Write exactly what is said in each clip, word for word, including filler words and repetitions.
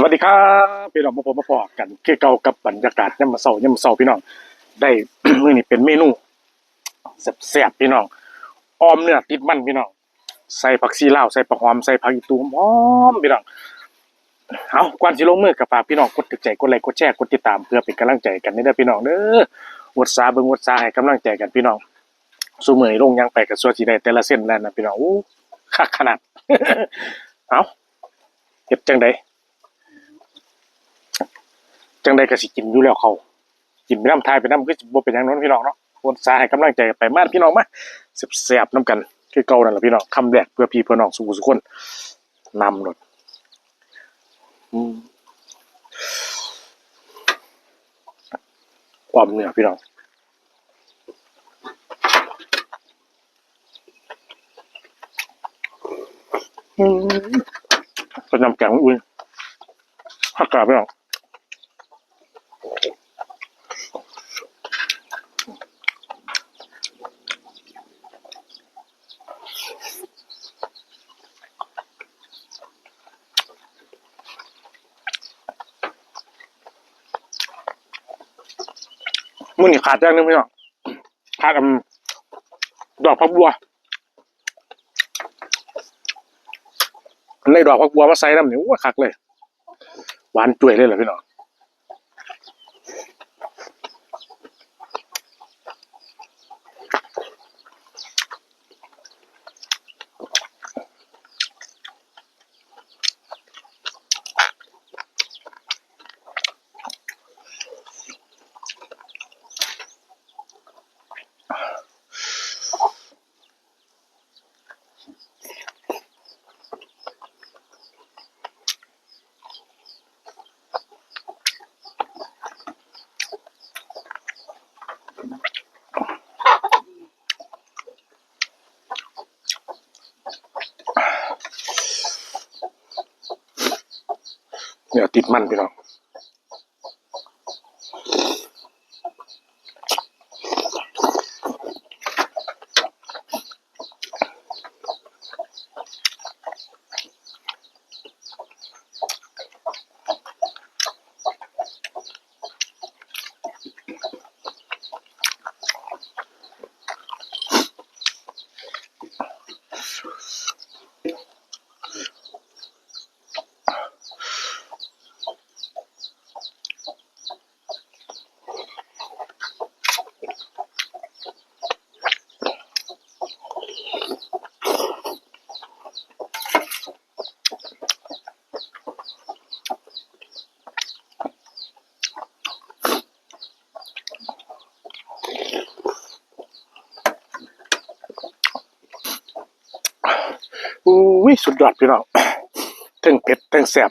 สวัสดีครับพี่น้อง มาพบมาพ้อกันคือเก่ากับบรรยากาศยามมื้อเช้า ยามมื้อเช้าพี่น้อง ได้ มื้อนี้เป็นเมนูแซ่บๆพี่น้อง อ่อมเนื้อติดมันพี่น้อง ใส่ผักชีลาว ใส่ผักหอม ใส่ผักอีตูหอมๆพี่น้อง เอา ก่อนสิลงมือก็ฝากพี่น้องกดถูกใจ กดไลค์ กดแชร์ กดติดตาม เพื่อเป็นกำลังใจกันเด้อพี่น้องเด้อ อดซาเบิ่งอดซาให้กำลังใจกันพี่น้อง ซุมื้อนี้ลงหยังไปก็ซั่วสิได้แต่ละเซนแล้วนะพี่น้อง โอ้ คักขนาด เอ้า เฮ็ดจั่งใด จั่งใดก็สิกินอยู่แล้วเขา กินไปนำ ถ่ายไปนำ คือสิบ่เป็นหยังเนาะพี่น้องเนาะ อดซาให้กำลังใจกันไป มาพี่น้องมา แซ่บๆนำกัน คือเก่านั่นล่ะพี่น้อง คำแรกเพื่อพี่เพื่อน้องสู่ผู้สู่คน นำโลด อืม อ่อมเนื้อพี่น้อง อืม เป็นน้ำแกงอุ่นๆ ผักกาดพี่น้อง มื้อนี้ขาดอย่างหนึ่งพี่น้อง ขาด อืม ดอกผักบัว อันนี้ดอกผักบัวมาใส่นำนี่ โอ้ย คักเลย หวานจ้วยเลยล่ะพี่น้อง เนี่ยติดมันพี่น้อง อุ้ย สุดยอดพี่น้อง ทั้งเผ็ดทั้งแซ่บ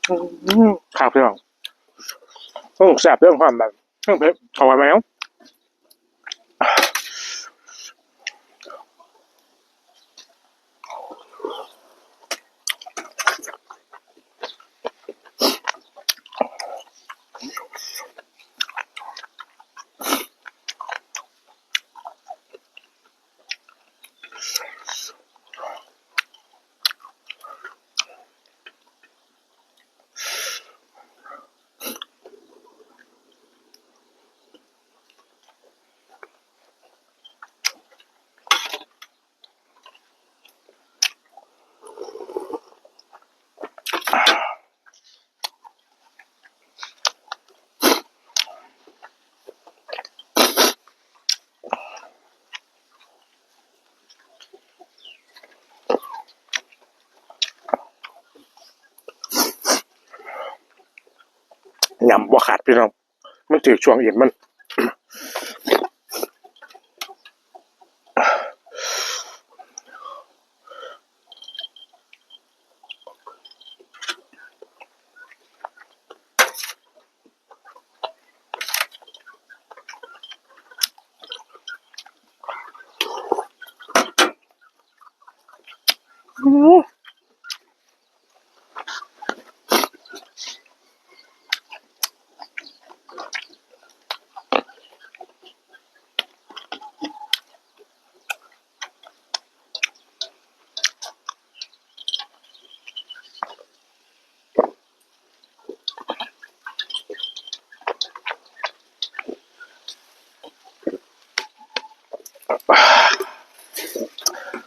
อืม ครับพี่น้อง อืม แซ่บเรื่องความแบบ เรื่องเผ็ด เข้าไปไหมเนาะ ยำบ่ขาดพี่น้อง มันถือช่วงเอ็นมัน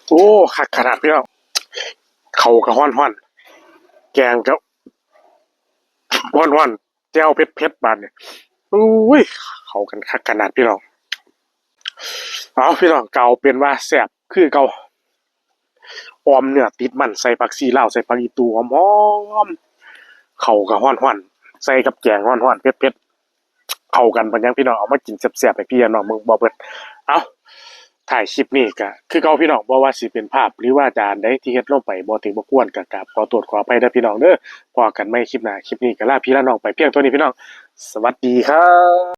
โอ้ คักขนาดพี่น้อง เข้าก็ฮ้อนๆ แกงก็ฮ้อนๆ แจ่วเผ็ดๆ บาดนี้ อุ้ย เข้ากันคักขนาดพี่น้อง เอาพี่น้อง ก็เอาเป็นว่าแซ่บคือเก่า ออมเนื้อติดมัน ใส่ผักชีลาว ใส่ผักอีตู่หอมๆ เข้าก็ฮ้อนๆ ใส่กับแกงฮ้อนๆ เผ็ดๆ เข้ากันปานหยังพี่น้อง เอามากินแซ่บๆ ให้พี่น้องเบิ่งบ่เบิด เอ้า ท้ายคลิปนี้ก็คือเก่าพี่น้อง บ่ว่าสิเป็นภาพหรือว่าจานใดที่เฮ็ดลงไปบ่ถือบ่ควร ก็กราบขอโทษขออภัยเด้อพี่น้องเด้อ พ้อกันใหม่คลิปหน้า คลิปนี้ก็ลาพี่ลาน้องไปเพียงเท่านี้พี่น้อง สวัสดีครับ